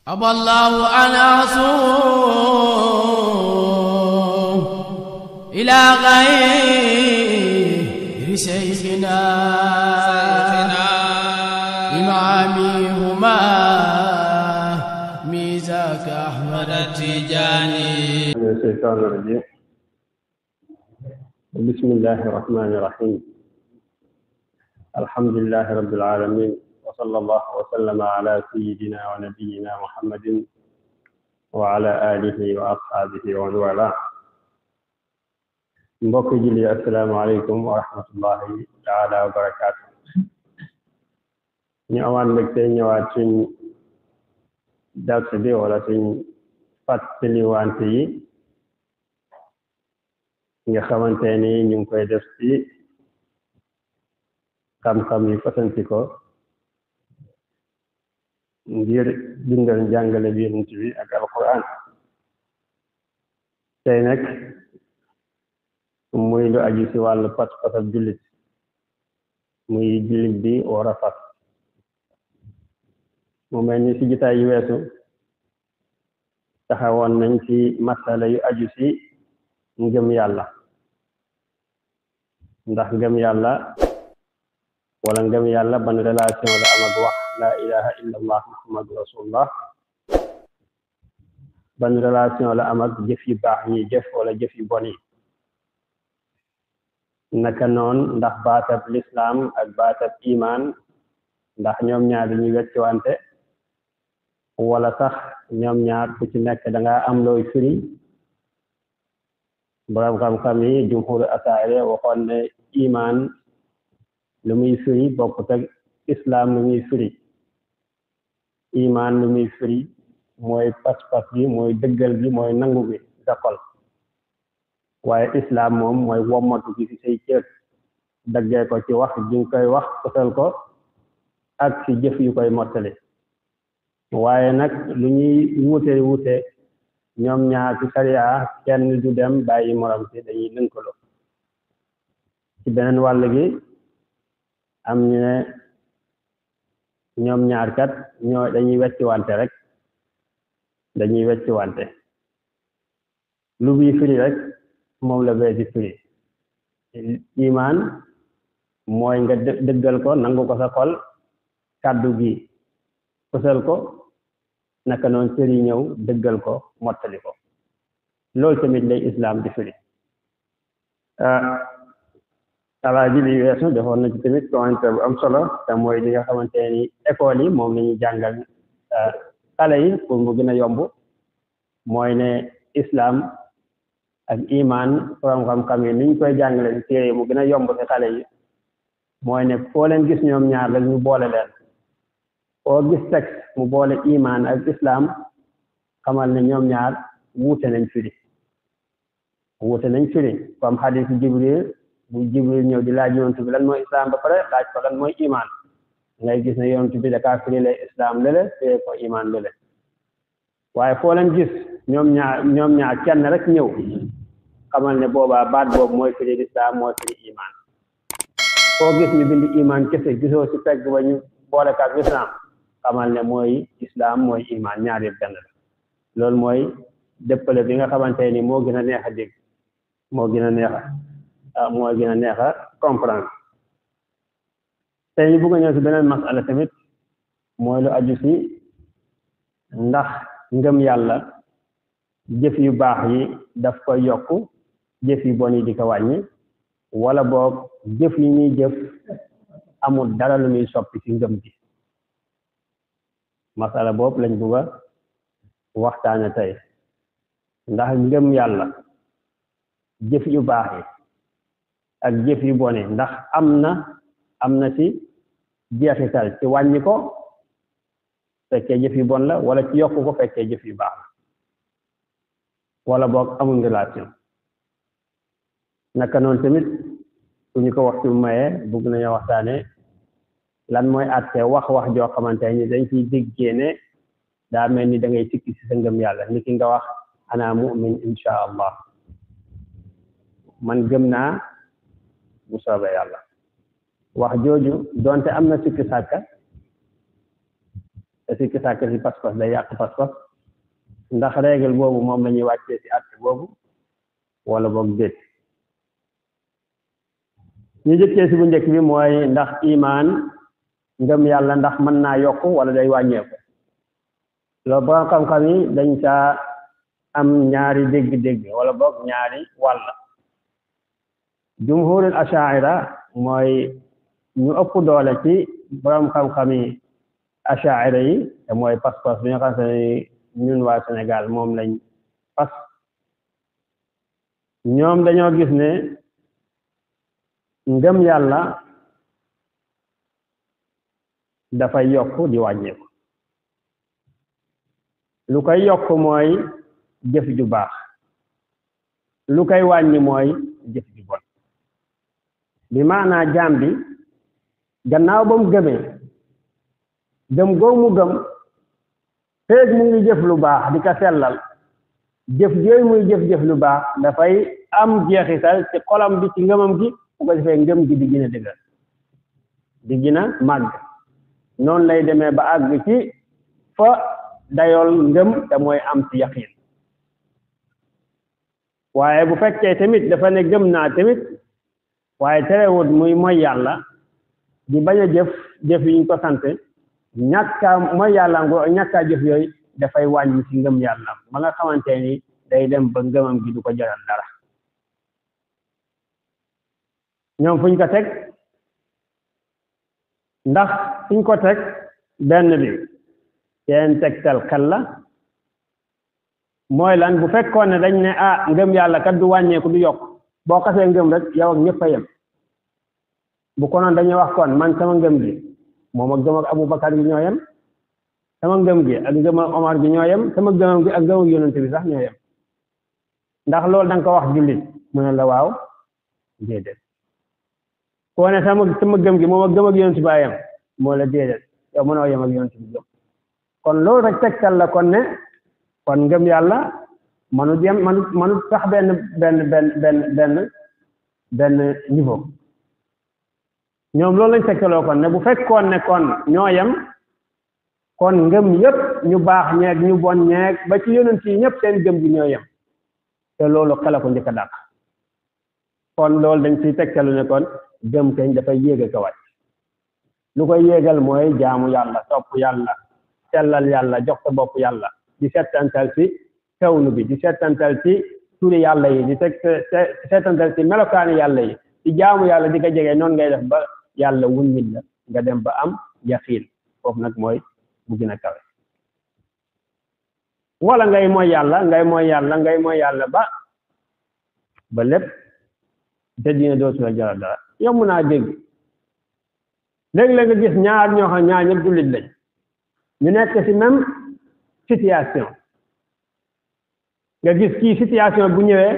أبى الله أن أصوم إلى غير شيخنا إمامي هما ميزاك أحمد التجاني. من الشيطان الرجيم. بسم الله الرحمن الرحيم. الحمد لله رب العالمين، وصلى الله وسلم على سيدنا ونبينا محمد وعلى آله وأصحابه ومن والاه. mbokk julli assalaamu aleykum wa rahmatullahi taala wa barakaatu. ñu amaan mbégte ñëwaat suñ dars bi wala suñ fàttaliwante yi nga xamante ni ñu ngi koy def ci xam-xam yi fasanti ko ngir dundal njàngale bi Yonent bi ak alquran. tey nag muy lu aju ci wàllu pas-pas ak jullit, muy jullit bi war a fas. mu mel ni ci jotaay yu weesu taxawoon nañ ci masala yu aju ci ngëm yàlla, ndax ngëm yàlla wala ngëm yàlla ban relation la am ak wax la ilaha illa allah muhammadu rasulullah, ban relation la am ak jëf yu baax yi jëf wala jëf yu bon yi. naka noon ndax baatab lislaam ak baatab iman ndax ñoom ñaar dañuy wecciwante wala sax ñoom ñaar ku ci nekk da nga am looy firi. borom xam-xam yi jumhur asaire waxoon ne iman lu muy firi bokkut ak islam lu muy firi. iman lu muy firi mooy pas-pas bi, mooy dëggal bi, mooy nangu bi sa xol, waaye islam moom mooy wommatu gi ci say cër, daggee ko ci wax ji nga koy wax fësal ko ak ci jëf yu koy mottali. waaye nag lu ñuy wuute ñoom ñaar ci sariya kenn du dem bàyyi morom ci, dañuy lënkaloo. ci beneen wàll gi am ñu ne ñoom ñaar kat dañuy wecci wante rek, dañuy wecci wante lu bii firi rek moom la bee di firi. iman mooy nga dëggal ko, nangu ko sa xol, kàddu gi fësal ko, naka noonu cër yi ñëw dëggal ko, mottali ko. loolu tamit lay islam di firi. alaa ji li weesu defoon na ci tamit commentaire bu am solo, te mooy li nga xamante ni école yi moom la ñuy jàngal xale yi pour mu gën a yomb. mooy ne islam ak iman borom xam-xam yi niñ koy jàngale ci téere mu gën a yomb ci xale yi. mooy ne foo leen gis ñoom ñaar rek ñu boole leen, foo gis texte mu boole iman ak islam xamal ne ñoom ñaar wuute nañ firi. comme xadiisu Jibril, bu Jibril ñëw di laaj yonent bi lan mooy islam ba pare laaj ko lan mooy iman, ngay gis ne yonent bi da kaa firi lay islam lële firi ko iman lële. waaye foo leen gis ñoom ñaar kenn rek ñëw xamal ne boobaa baat boobu mooy firi islam, mooy firi iman. foo gis ñu bind iman kese gisoo ci pegg ba ñu boole kaak islam xamal ne mooy islam mooy iman, ñaar yëpp benn la. loolu mooy dëppale bi nga xamante ni moo gën a neex a dégg, moo gën a neex a comprendre. tey ñu bëgg a ñëw ci beneen masala tamit, mooy lu aju ci ndax ngëm yàlla jëf yu baax yi daf koy yokk, jëf yu bon yi di ko wàññi, wala boog jëf yi ñuy jëf amul dara lu muy soppi ci ngëm gi. masala boobu lañ bëgg a waxtaane tey. ndax ngëm yàlla jëf yu baax yi ak jëf yu bon yi ndax am na ci jeexital ci wàññi ko fekkee jëf yu bon la, wala ci yokk ko fekkee jëf yu baax la, wala boog amul relation. naka noonu tamit su ñu ko waxtu mayee bëgg nañu waxtaane lan mooy àtte wax joo xamante ni dañ ciy déggee ne daa mel ni da ngay sikki ci sa ngëm yàlla. ni ki nga wax ana mu'min insha allah, man gëm naa bu soobee yàlla. wax jooju donte am na sikki sàkka te sikki sàkk si pas-pas day yàq pas-pas ndax règle boobu moom la ñuy wàccee si àtte boobu wala boog déet ñu jëkkee si bu njëkk bi mooy ndax imaan ngëm yàlla ndax mën naa yokk wala day wàññeeku loolu borom xam-xam yi dañ saa am ñaari dégg-dégg wala boog ñaari wàll jumhurul ashaira mooy ñu ëpp doole ci borom xam-xam yi ashaira yi te mooy pas-pas bi nga xam ne ñun waa Sénégal moom lañ pas ñoom dañoo gis ne ngëm yàlla dafay yokk di wàññeeku lu koy yokk mooy jëf ju baax lu koy wàññi mooy jëf ju bon bi maanaa jaam bi gannaaw ba mu gëmee gëm googu mu gëm feeg mu ngi jëf lu baax di ko sellal jëf yooyu muy jëf-jëf lu baax dafay am jeexital ci xolam bi ci ngëmam gi bu ko defee ngëm gi di gën a dëgër di gën a màgg noonu lay demee ba àgg ci fa dayool ngëm te mooy am ci yaqin waaye bu fekkee tamit dafa ne gëm naa tamit waaye terewut muy mooy yàlla di bañ a jëf yi ñu ko sant ñàkka mooy yàlla ngo ñàkkaa jëf yooyu dafay wàññi ci ngëm yàlla ba nga xamante ni day dem ba ngëmam gi du ko jaral dara ñoom fuñ ko teg ndax fuñ ko teg benn bi seen tegtal xel la mooy lan bu fekkoon ne dañ ne ngëm yàlla kat du wàññeeku du yokk boo xasee ngëm rek yow ak ñëpp a yem bu ko noon dañuy wax kon man sama ngëm gi moom ak ngëm ak Abubakar gi ñoo yem sama ngëm gi ak ngëm ak Omar gi ñoo yem sama ngëmam gi ak ngëm ak yonent bi sax ñoo yem ndax loolu da nga ko wax jullit mu ne la waaw déedéet koo ne sama gëm gi moom ak ngëm ak yonent bi yem moo la déedéet yow mënoo yem ak yonent bi gëm kon loolu rek tegtal la kon ne kon ngëm yàlla manut sax benn niveau ñoom loolu lañ tegtaloo kon ne bu fekkoon ne kon ñoo yem kon ngëm yëpp ñu baax ñeeg ñu bon ñeeg ba ci yonent yi ñëpp seen gëm gi ñoo yem te loolu xela ko njëkk a dàq kon loolu dañ ciy tegtalu ne kon gëm kañ dafay yéeg a wàcc lu koy yéegal mooy jaamu yàlla topp yàlla sellal yàlla jox sa bopp yàlla di settantal ci kawnu bi di settantal ci turi yàlla yi di settantal ci melokaani yàlla yi di jaamu yàlla di ko jege noonu ngay def ba yàlla wuññil la nga dem ba am yaqiin foofu nag mooy bu gën a kawe wala ngay mooy yàlla ba lépp te dina dootu la jaral dara yomb naa dégg léegi-léeg nga gis ñaar ñoo xam ñaar ñëpp jullit lañ ñu nekk ci même situation nga gis kii situation bu ñëwee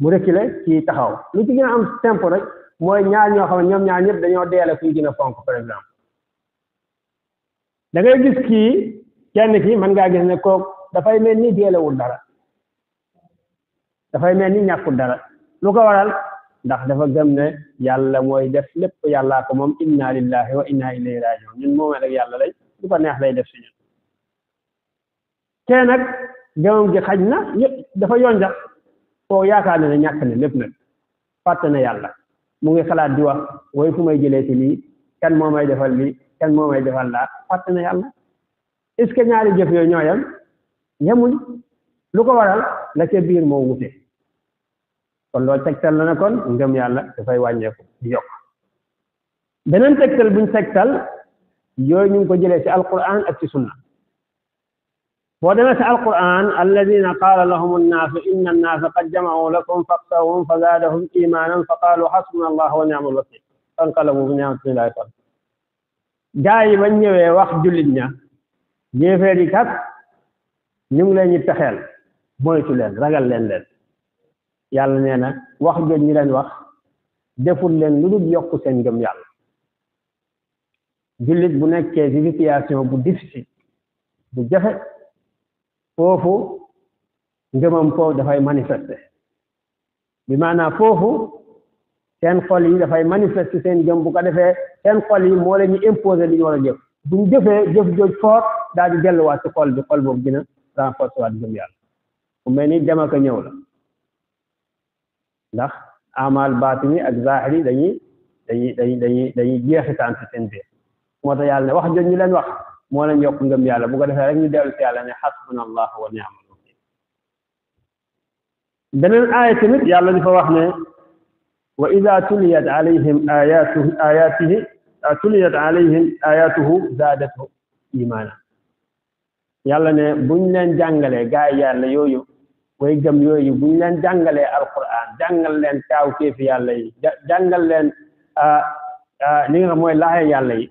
mu reculer kii taxaw lu ci gën a am simple rek mooy ñaar ñoo xam ne ñoom ñaar ñëpp dañoo deele kuñ gën a fonk par exemple da ngay gis kii kenn ki mën ngaa gis ne kooku dafay mel ni deelewul dara dafay mel ni ñàkkul dara lu ko waral ndax dafa gëm ne yàlla mooy def lépp yàllaa ko moom inna lillahi wa inna ilayhi rajiun ñun moomee rek yàlla lay lu ko neex lay def si ñun kee nag gëmam gi xaj na dafa yonjax koo yaakaar ne ñàkk ne lépp nag fàtte na yàlla mu ngi xalaat di wax woy fu may jëlee ci lii kan moo may defal lii kan moo may defal laa fàtte na yàlla est-ce que ñaari jëf yooyu ñoo yem yemuñ lu ko waral la ca biir moo wute kon loolu tegtal la ne kon ngëm yàlla dafay wàññeeku di yokk beneen tegtal buñ tegtal yooyu ñu ngi ko jëlee ci alquran ak ci sunna boo demee ci alquran alladina qaala lahum annaasu inna annaasa qad jama'u lakum faxshawhum fa zaadahum imanan fa qaalu xasbuna allah wa ni'mal wakil fanqalabu bi ni'matin minallahi fadl gaa yi bañ ñëwee wax jullit ña yéeféer yi kat ñu ngi leen ñu pexeel moytu leen ragal leen yàlla nee na wax jooju ñu leen wax deful leen lu dul yokk seen ngëm yàlla jullit bu nekkee ci situation bu difficile bu jafe foofu ngëmam foofu dafay manifester bi maanaam foofu seen xol yi dafay manifester seen ngëm bu ko defee seen xol yi moo leen ñu imposer li ñu war a jëf buñ jëfee jëf jooj fort daal di delluwaat ci xol bi xol boobu dina renforcer waat gëm yàlla mu mel ni dem ak a ñëw la ndax amal baatini ak zahiri dañuy jeexitante seen biir moo tax yàlla ne wax jot ñu leen wax moo leen yokk ngëm yàlla bu ko defee rek ñu dellu si yàlla ne xasbuna allah wa ni'mal wakil beneen aaya tamit yàlla dafa wax ne wa ida tuliyat alayhim ayatuhu zaadatu imaana yàlla ne buñ leen jàngalee gaay yàlla yooyu way gëm yooyu buñ leen jàngalee alquran jàngal leen kaawteefi yàlla yi jàngal leen li nga xam mooy laaya yàlla yi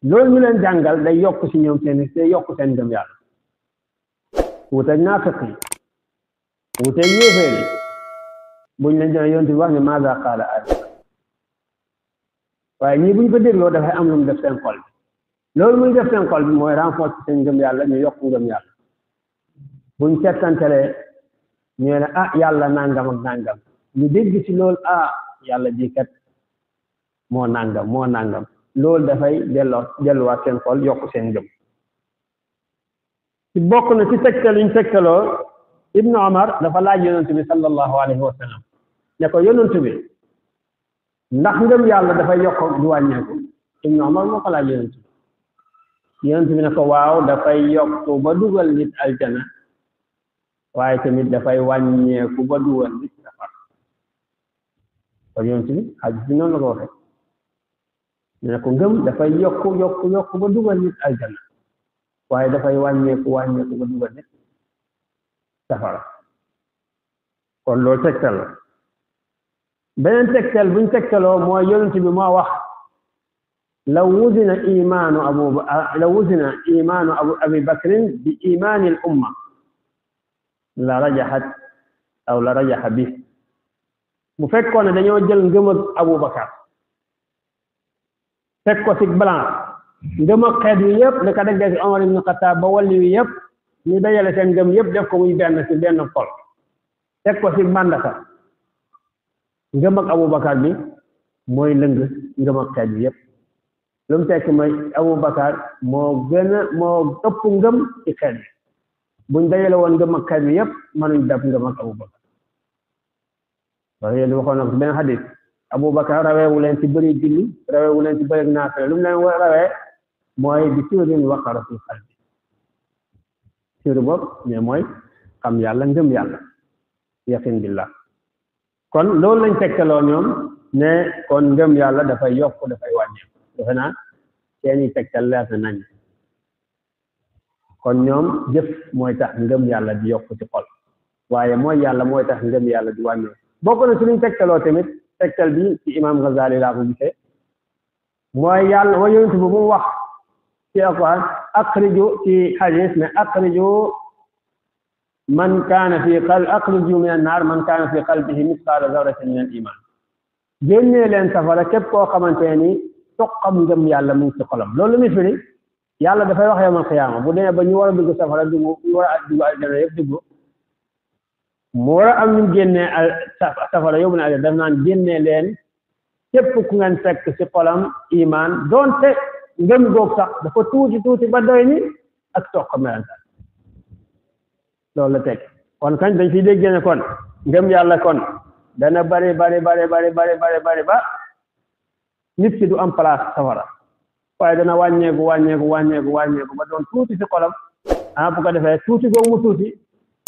loolu ñu leen jàngal day yokk ci ñoom seen day yokk seen gëm yàlla wuuteeg naafiq yi wuuteeg yéeféer yi buñ leen jëlee yonent bi wax ne maza qaala aadama waaye ñii buñ ko dégloo dafay am lu mu def seen xol bi loolu muy def seen xol bi mooy renforcer seen ngëm yàlla ñu yokk ngëm yàlla buñ settantelee ñu ne yàlla nangam ak nangam ñu dégg ci loolu yàlla ji kat moo nangam loolu dafay delluwaat seen xol yokk seen ngëm ci bokk na ci tegtal yuñ tegtaloo Ibnu Omar dafa laaj yonent bi sallallahu alayhi wa sallam ne ko yonent bi ndax ngëm yàlla dafay yokk du wàññeeku Ibnu Omar moo ko laaj yonent bi ne ko waaw dafay yokk ba dugal nit aljana waaye tamit dafay wàññeeku ba dugal nit safara kon yonent bi hadis bi noonu la ko waxee ne ko ngëm dafay yokk ba dugal nit aljana waaye dafay wàññeeku ba dugal nit safara kon loolu tegtal la beneen tegtal buñ tegtaloo mooy yonent bi moo wax law wuzina imaanu abi bakrin bi imaani al umma la rajaxa bi bu fekkoon ne dañoo jël ngëm ak Aboubacar teg ko ci balance ngëm ak xeet wi yëpp da ka deggee ci Omar ibn Khattab ba walli wi yëpp ñu dajale seen ngëm yëpp def ko muy benn ci benn xol teg ko ci mandaka ngëm ak Aboubacar bi mooy lëng ngëm ak xeet wi yëpp lu mu tekk mooy Aboubacar moo ëpp ngëm ci xeet wi buñ dajale woon ngëm ak xeet wi yëpp mënuñ def ngëm ak Aboubacar wax yéen waxoon na ko benn xadis Aboubacar raweewu leen ci bëri julli raweewu leen ci bëri naafila lu mu leen rawee mooy bi suurin waqara fi qalbi suur boobu mais mooy xam yàlla ngëm yàlla yaqin billah kon loolu lañ tegtaloo ñoom ne kon ngëm yàlla dafay yokk dafay wàññeeku defe naa seeni tegtal leer na nañ kon ñoom jëf mooy tax ngëm yàlla di yokk ci xol waaye mooy yàlla mooy tax ngëm yàlla di wàññeeku bokk na ci luñ tegtaloo tamit tegtal bi ci imam Ghazali laa ko gisee mooy yàlla wa yonent bu mu wax ci alquran akhriju ci hadis ne akhriju man kaana fi akhriju min an-naar man kaana fi qalbihi misqaala zarratin min al-iman génnee leen safara képp koo xamante ni toqam ngëm yàlla mu ngi ci xolam loolu mi firi yàlla dafay wax yawmal qiyaama bu demee ba ñu war a dugg safara dugg ñu war a dugg aljana yëpp dugg mu war a am ñu génnee safara yóbbu na aljana daf naan génnee leen képp ku ngeen fekk ci xolam iman doonte ngëm goog sax dafa tuuti ba doy ni ak toq melantaan loolu la teg kon kañ dañ fiy déggee ne kon ngëm yàlla kon dana bari ba nit ki du am place safara waaye dana wàññeeku ba doon tuuti ci xolam bu ko defee tuuti googu mu tuuti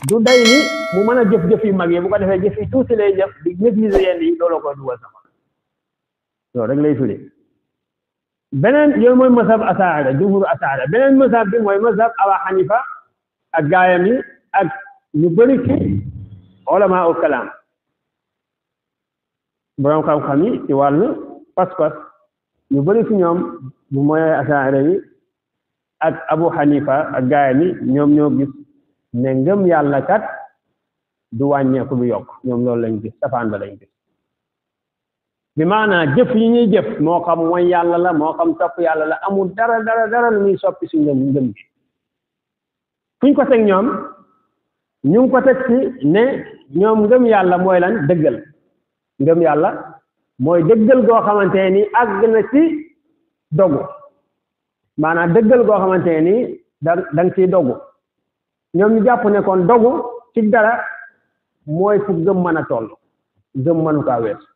du day ni mu mën a jëf yu mag yi bu ko defee jëf yi tuuti lay jëf di maîtriser yenn yi looloo koy dugal safara loolu rek lay firi beneen yow mooy mazhab asaada jumhur asaada beneen mazhab bi mooy mazhab Abu Hanifa ak gaayam yi ak ñu bëri ci ulama ul kalaam borom xam-xam yi ci wàllu pas-pas ñu bëri ci ñoom bu mooy asaada yi ak Abu Hanifa ak gaayam yi ñoom ñoo gis ne ngëm yàlla kat du wàññeeku du yokk ñoom loolu lañ gis safaan ba lañ gis bi maanaa jëf yi ñuy jëf moo xam mooy yàlla la moo xam topp yàlla la amul dara lu muy soppi si ngëm gi fuñ ko teg ñoom ñu ngi ko teg ci ne ñoom ngëm yàlla mooy lan dëggal ngëm yàlla mooy dëggal goo xamante ni àgg na ci dogu maanaam dëggal goo xamante ni da nga ciy dogu ñoom ñu jàpp ne kon dogu ci dara mooy fu gëm mën a toll gëm mënu kaa weesu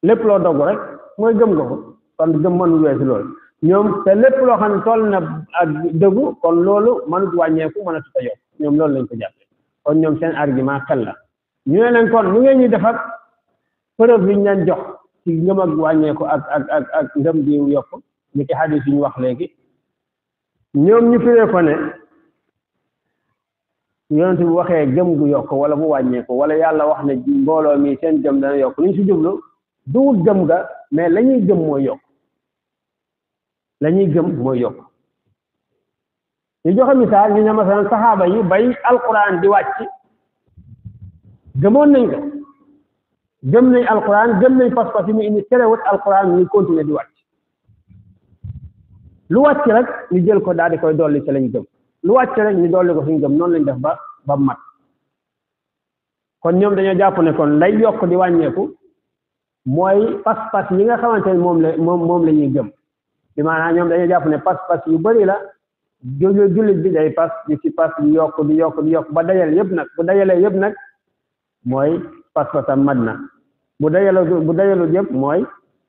lépp loo dogu rek mooy gëm nga ko kon gëm mënu weesu loolu ñoom te lépp loo xam ne toll na ak dëggu kon loolu mënut wàññeeku mën a tuta yokk ñoom loolu lañ ko jàppe kon ñoom seen argument xel la ñu ne leen kon lu ngeen ñuy def ak preuve bi ñu leen jox ci ngëm ak wàññeeku ak ngëm di yokk ni ki hadis yi ñu wax léegi ñoom ñu firee ko ne yonent bi waxee gëm gu yokk wala mu wàññeeku wala yàlla wax ne mbooloo mi seen gëm dana yokk lu ñu si jublu duwut gëm ga mais la ñuy gëm mooy yokk la ñuy gëm mooy yokk ñu joxe misaal ñu ne masalan saxaaba yi bay alquran di wàcc gëmoon nañ ko gëm nañ alquran gëm nañ pas-pas yi mu indi terewut alquran ñu continuer di wàcc lu wàcc rek ñu jël ko daal di koy dolli ci lañ gëm lu wàcc rek ñu dolli ko suñu gëm noonu lañ def ba mat kon ñoom dañoo jàpp ne kon lay yokk di wàññeeku mooy pas-pas yi nga xamante ne moom la ñuy gëm bi maanaam ñoom dañoo jàpp ne pas-pas yu bari la jullit bi day pas di ci pas di yokk ba dajale yëpp nag bu dajalee yëpp nag mooy pas-pasam mat na bu dajalut yëpp mooy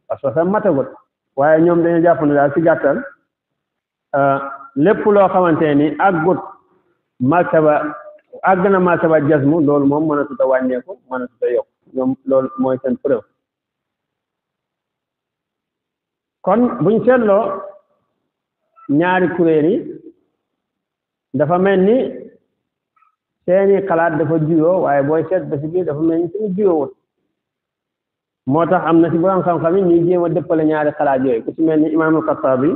pas-pasam matagut waaye ñoom dañoo jàpp ne daal ci gàttal lépp loo xamante ni àggut àgg na martaba jazmu loolu moom mën a tuta wàññeeku mën a tuta yokk ñoom loolu mooy seen preuve kon buñ seetloo ñaari kuréel yi dafa mel ni seeni xalaat dafa juyoo waaye booy seet ba ci biir dafa mel ni suñu juyoowut moo tax am na ci borom xam-xam yi ñuy jéem a dëppale ñaari xalaat yooyu ku ci mel ni imaamul Xattaabi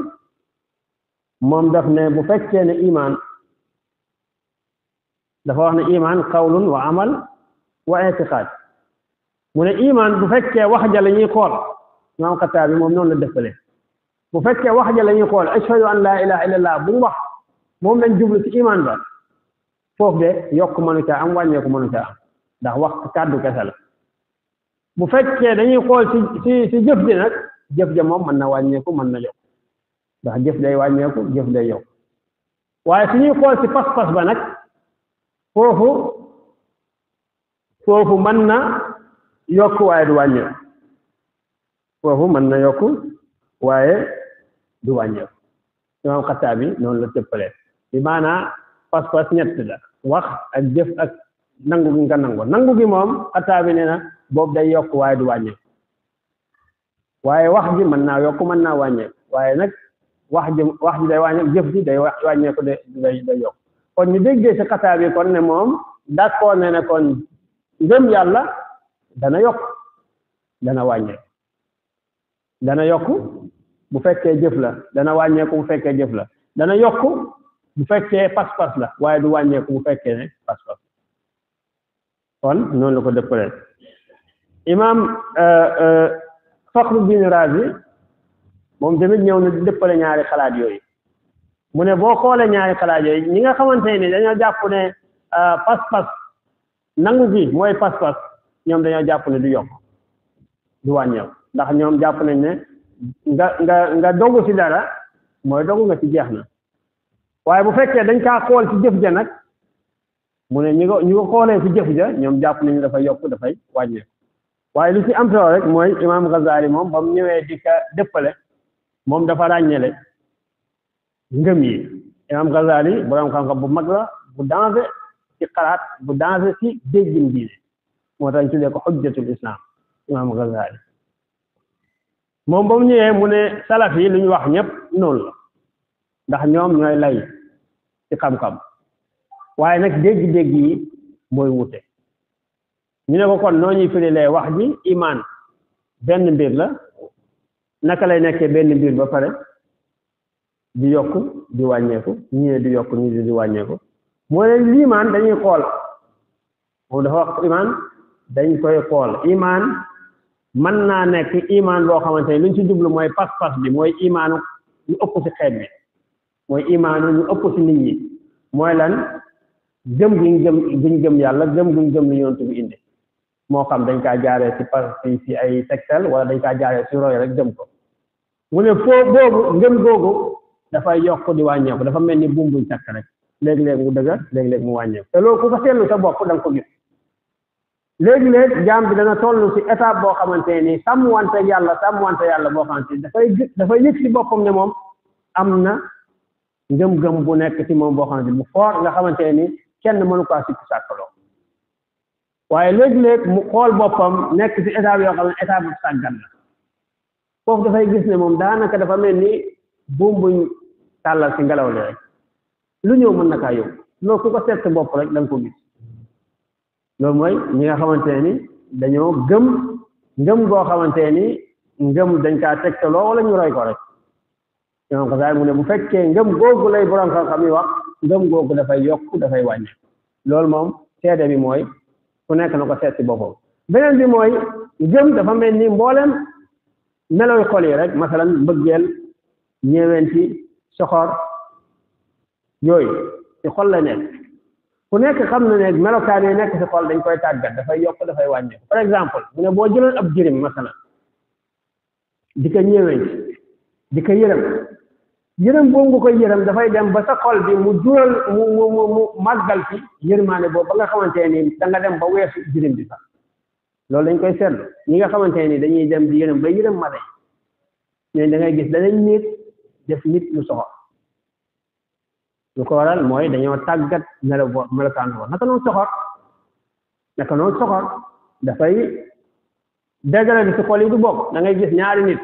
moom daf ne bu fekkee ne imaan dafa wax ne imaan qawlun wa amal wa i'tiqaad mu ne imaan bu fekkee wax ja la ñuy xool imaam Xattaabi moom noonu la dëppale bu fekkee wax ja la ñuy xool ashhadu an laa ilaaha illallah bu wax moom lañ jublu ci imaan ba foofu de yokk mënu caa am wàññeeku mënu caa am ndax wax kàddu kese la bu fekkee dañuy xool ci jëf ji nag jëf ja moom mën na wàññeeku mën na yokk ndax jëf day wàññeeku jëf day yokk waaye su ñuy xool ci pas-pas ba nag foofu mën na yokk waaye du wàññeeku foofu mën na yokk waaye du wàññeeku imaam Xattaabi noonu la tëppale bi maanaa pas-pas ñett la wax ak jëf ak nangu gi nga nangu gi moom Xattaabi nee na boobu day yokk waaye du wàññeeku waaye wax ji mën naa yokk mën naa wàññeeku waaye nag wax ji day wàññeeku jëf ji day wàññeeku day yokk kon ñu déggee ci Xattaabi kon ne moom d'accord ne kon ngëm yàlla dana yokk dana wàññeeku dana yokk bu fekkee jëf la dana wàññeeku bu fekkee jëf la dana yokk bu fekkee pas-pas la waaye du wàññeeku bu fekkee ne pas-pas kon noonu la ko dëppalee imaam Faxruddin Raazi moom tamit ñëw na dëppale ñaari xalaat yooyu mu ne boo xoolee ñaari xalaat yooyu ñi nga xamante ne dañoo jàpp ne pas-pas nangu gi mooy pas-pas ñoom dañoo jàpp ne du yokk du wàññeeku ndax ñoom jàpp nañ ne nga dogu ci dara mooy dogu nga ci jeex na waaye bu fekkee dañ kaa xool ci jëf ja nag mu ne ñu ko xoolee ci jëf ja ñoom jàpp nañu dafay yokk dafay wàññeeku waaye lu ci am solo rek mooy imaam Ghazali moom ba mu ñëwee di ka dëppale moom dafa ràññele ngëm yi imaam Ghazali borom xam-xam bu mag la bu danger ci xalaat bu danger ci déggin diine moo tax ñu tuddee ko xujjatul islam imaam Ghazali moom ba mu ñëwee mu ne salaf yi lu ñu wax ñëpp noonu la ndax ñoom ñooy lay ci xam-xam waaye nag dégg-dégg yi mooy wute ñu ne ko kon noo ñuy firilee wax ji imaan benn mbir la naka lay nekkee benn mbir ba pare di yokk di wàññeeku ñii di yokk ñii di wàññeeku moo ne liimaan dañuy xool moom dafa wax imaan dañ koy xool imaan mën naa nekk imaan boo xamante ne luñ ci jublu mooy pas-pas bi mooy imaanu ñu ëpp ci xeet bi mooy imaanu ñu ëpp ci nit ñi mooy lan gëm guñ gëm yàlla gëm guñ gëm li yonent bi indi moo xam dañ kaa jaaree ci pas ci ay tegtal wala dañ kaa jaaree ci roy rek gëm ko mu ne foo boobu ngëm googu dafay yokk di wàññeeku dafa mel ni buum buñ takk rek léeg-léeg mu dëgër léeg-léeg mu wàññeeku te loolu ku ko seetlu sa bopp da nga ko gis léegi-léeg jaam bi dana toll ci étape boo xamante ni sàmmwante yàlla boo xamante ni dafay yëg ci boppam ne moom am na ngëm-ngëm bu nekk ci moom boo xamante ni bu fort nga xamante ni kenn mënu ko sikk sàkkaloo waaye léegi-léeg mu xool boppam nekk ci étape yoo xam ne étape bu sàggan la foofu dafay gis ne moom daanaka dafa mel ni buum buñ tàllal ci ngelaw li rek lu ñëw mën na kaa yóbbu loolu ku ko seet bopp rek da nga ko gis loolu mooy ñi nga xamante ni dañoo ngëm goo xamante ni ngëm dañ kaa tegtaloo wala ñu roy ko rek ñoom ko saay mu ne bu fekkee ngëm googu lay borom xam-xam yi wax ngëm googu dafay yokk dafay wàññi loolu moom seede bi mooy ku nekk na ko seet ci boppam beneen bi mooy ngëm dafa mel ni mboolem meloy xol yi rek masalan mbëggeel ñeewenti soxor yooyu ci xol la nekk ku nekk xam na ne melokaan yi nekk ci xol dañ koy tàggat dafay yokk dafay wàññi par exemple mu ne boo jëloon ab jirim masalan di ko ñeewenti di ko yërëm boobu nga koy yërëm dafay dem ba sa xol bi mu jural mu màggal ci yërmaane boobu ba nga xamante ni da nga dem ba weesu jirim bi sax loolu dañ koy seetlu ñi nga xamante ni dañuy dem di yërëm ba yërëm mala yi da ngay gis danañ nit def nit lu soxor lu ko waral mooy dañoo tàggat melokaan ko naka noonu soxor dafay dégradé ci xol yi du bokk da ngay gis ñaari nit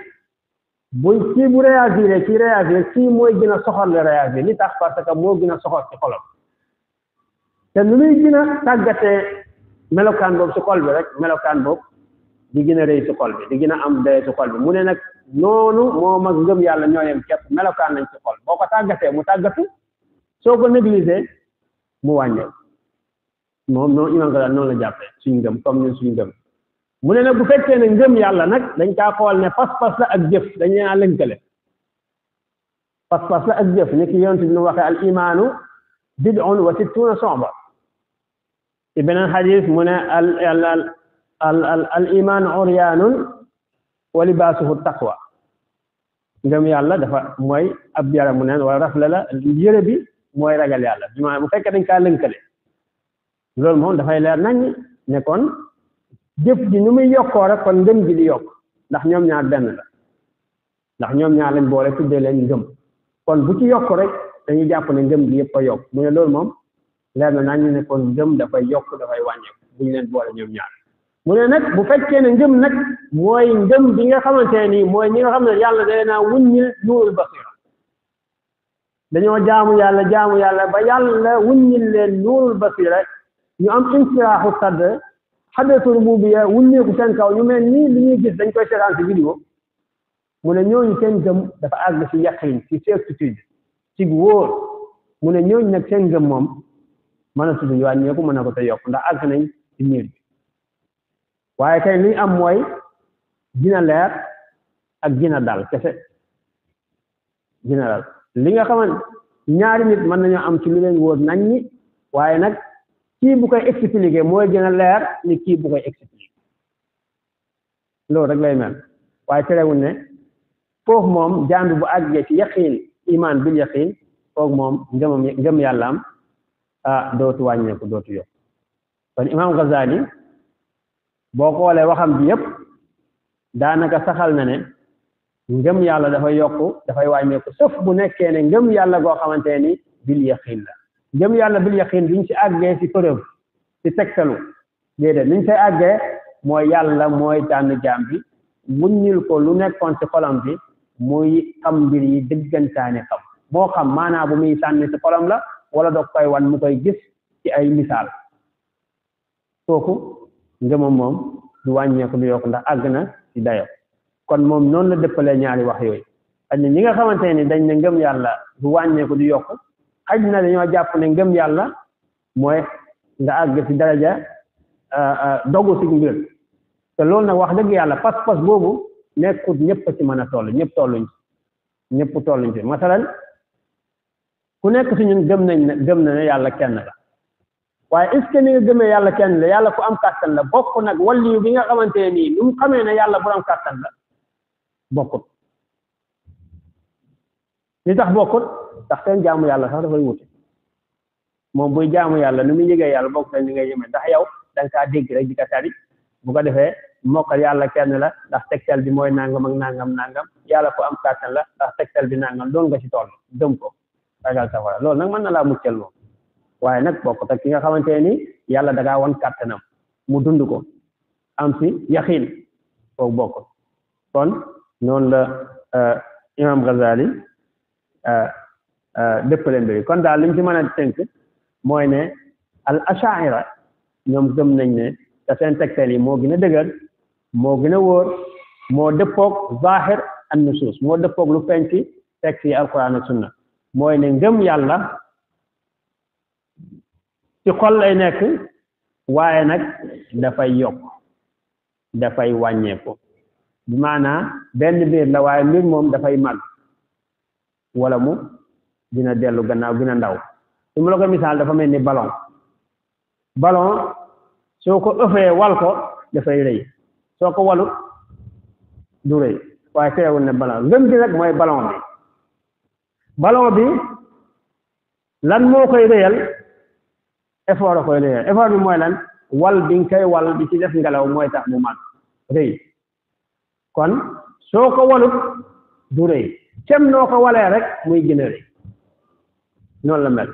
kii bu réagir kii mooy gën a soxor le réagir li tax parce que moo gën a soxor ci xolam te nu muy gën a tàggatee melokaan boobu ci xol bi rek melokaan boobu di gën a rëy ci xol bi di gën a am dayoo ci xol bi mu ne nag noonu moom ak ngëm yàlla ñoo yem képp melokaan nañ ci xol boo ko tàggatee mu tàggatu soo ko négligé mu wàññeeku moom noonu imaam ko daal noonu la jàppee suñu ngëm comme ñun suñu ngëm mu ne nag bu fekkee ne ngëm yàlla nag dañ kaa xool ne pas-pas la ak jëf dañ leen a lënkale pas-pas la ak jëf ni ki yonent bi nu waxee al imaanu bid'un wa sittuna shu'ba ci beneen xadis mu ne al imaanu uryaanun wa libaasuhu taqwa ngëm yàlla dafa mooy ab yaram mu neen wala rafle la yëre bi mooy ragal yàlla bi maanaam bu fekkee dañ kaa lënkale loolu moom dafay leer nañ ne kon jëf ji nu muy yokkoo rek kon ngëm gi di yokk ndax ñoom ñaar benn la ndax ñoom ñaar lañ boole tuddee leen ngëm kon bu ci yokk rek dañuy jàpp ne ngëm gi yëpp a yokk mu ne loolu moom leer na nañ ne kon ngëm dafay yokk dafay wàññeeku bu ñu leen boole ñoom ñaar mu ne nag bu fekkee ne ngëm nag mooy ngëm bi nga xamante nii mooy ñi nga xam ne yàlla day naa wuññil nuurul basira dañoo jaamu yàlla ba yàlla wuññil leen nuurul basira ñu am insiraaxu sadr xadratu rububiyya wuññeeku seen kaw ñu mel nii li ñuy gis dañ koy seetaan ci vidéo mu ne ñooñu seen ngëm dafa àgg ci yaqin ci certitude ci wóor mu ne ñooñu nag seen ngëm moom mën a tudd wàññeeku mën na ko te yokk ndax àgg nañ ci niir bi waaye kay li am mooy dina leer ak dina dal kese dina dal li nga xamante ñaari nit mën nañoo am ci lu leen wóor nañ ñi waaye nag kii bu koy expliquer mooy gën a leer ni kii bu koy expliquer loolu rek lay mel waaye terewul ne foofu moom jàmbi bu àggee ci yaqiin iman bil yaqiin foofu moom ngëm yàlla am dootu wàññeeku dootu yokk kon imam Ghazali boo xoolee waxam bi yépp daanaka saxal na ne ngëm yàlla dafay yokku dafay wàññeeku sauf bu nekkee ne ngëm yàlla goo xamante ni bil yaqiin la ngëm yàlla bil yaqiin duñ ci àggee ci preuve ci tegtalu déedéet liñ say àggee mooy yàlla mooy tànn jaam bi muññil ko lu nekkoon ci xolam bi muy xam mbir yi dëggantaani xam moo xam maanaam bu muy sànni ci xolam la wala doog koy wan mu koy gis ci ay misaal kooku ngëmam moom du wàññeeku du yokk ndax àgg na ci dayo kon moom noonu la dëppalee ñaari wax yooyu xaj na ñi nga xamante ni dañ ne ngëm yàlla du wàññeeku du yokk xaj na dañoo jàpp ne ngëm yàlla mooy nga àgg ci daraja dogu ci mbir te loolu nag wax dëgg yàlla pas-pas boobu nekkut ñëpp ci mën a toll ñëpp tolluñ ci masalan ku nekk ci ñun gëm na ne yàlla kenn la waaye est-ce que ni nga gëmee yàlla kenn la yàlla ku am kàttan la bokk nag waliyu bi nga xamante nii nu mu xamee ne yàlla bu am kàttan la bokkut li tax bokkut ndax seen jaamu yàlla sax dafay wute moom buy jaamu yàlla ni muy yëgee yàlla bokk na ni ngay yëmee ndax yow da nga kaa dégg rek di ko tari bu ko defee mokkal yàlla kenn la ndax tegtal bi mooy nangam ak nangam yàlla ko am kàttan la ndax tegtal bi nangam doon nga ci toll gëm ko ragal safara loolu nag mën na laa muccal moom waaye nag bokkut ak ki nga xamante ni yàlla da ngaa wan kàttanam mu dund ko am si yaqiin foofu bokkut kon noonu la imam Ghazali dëppale mbiri kon daal li ñu ci mën a tënk mooy ne al ashaira ñoom gëm nañ ne te seen tegtal yi moo gën a dëgër moo gën a wóor moo dëppoog zahir an nusus moo dëppoog lu feeñ ci texte yi alquran ak sunna mooy ne ngëm yàlla ci xol lay nekk waaye nag dafay yokk dafay wàññeeku bi maanaam benn mbir la waaye mbir moom dafay màgg wala mu dina dellu gannaaw gën a ndaw su ma la ko misaal dafa mel ni ballon soo ko ëffee wal ko dafay rëy soo ko walut du rëy waaye teewul ne ballon ngëm gi nag mooy ballon bi lan moo koy rëyal effort a koy rëyal effort bi mooy lan wal bi nga koy wal bi ci def ngelaw mooy tax mu mag rëy kon soo ko walut du rëy cem noo ko walee rek muy gën a rëy noonu la mel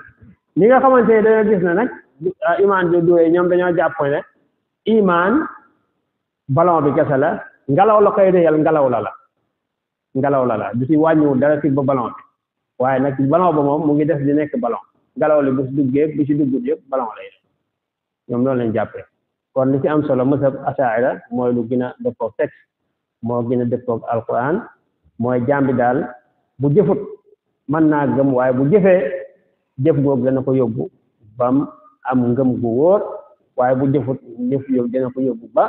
li nga xamante ne dañoo gis ne nag imaan bi duwee ñoom dañoo jàpp ne imaan ballon bi kese la ngelaw la koy rëyal ngelaw la du ci wàññiwul dara ci ba ballon bi waaye nag ballon ba moom mu ngi def di nekk ballon ngelaw li bu ci duggee bu ci duggut yëpp ballon lay def ñoom noonu lañ jàppee kon li ci am solo mazhab ash'ari mooy lu gën a dëppoog texte moo gën a dëppoog alquran mooy jàmbi daal bu jëfut mën naa gëm waaye bu jëfee jëf googu dana ko yóbbu bam am ngëm gu wóor waaye bu jëfut jëf yóbbu dana ko yóbbu ba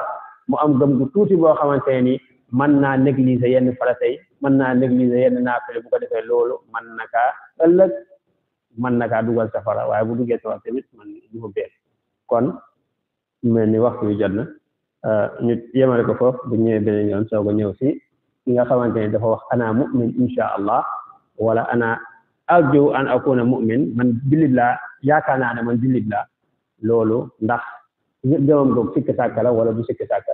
mu am ngëm gu tuuti boo xamante ni mën naa négliger yenn farata yi mën naa négliger yenn naafile bu ko defee loolu mën na kaa ëllëg mën na kaa dugal safara waaye bu duggee safara tamit man du ko bees kon mel ni waxtu wi jot na ñu yemale ko foofu bu ñëwee beneen yoon soog a ñëw si ki nga xamante ni dafa wax ana mu'min insha allah wala ana arju an akuna mu'min man jullit laa yaakaar naa ne man jullit laa loolu ndax gëmam googu sikki sàkka la wala du sikki sàkka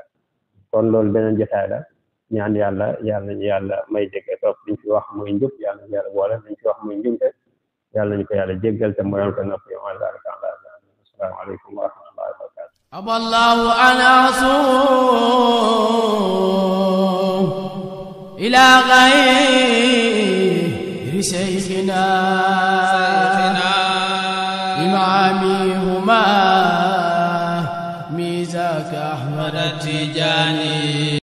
kon loolu beneen jotaay la ñaan yàlla may dégg topp liñ fi wax muy njub yàlla nañu yàlla boole liñ fi wax muy njumte yàlla nañu ko yàlla jéggal te moyoon ko nopp yow assalamu alaykum wa rahmatullahi wa barakatuh aballahu an asum ila ghayri shaykhina imamihuma ميزاك أحمد التجاني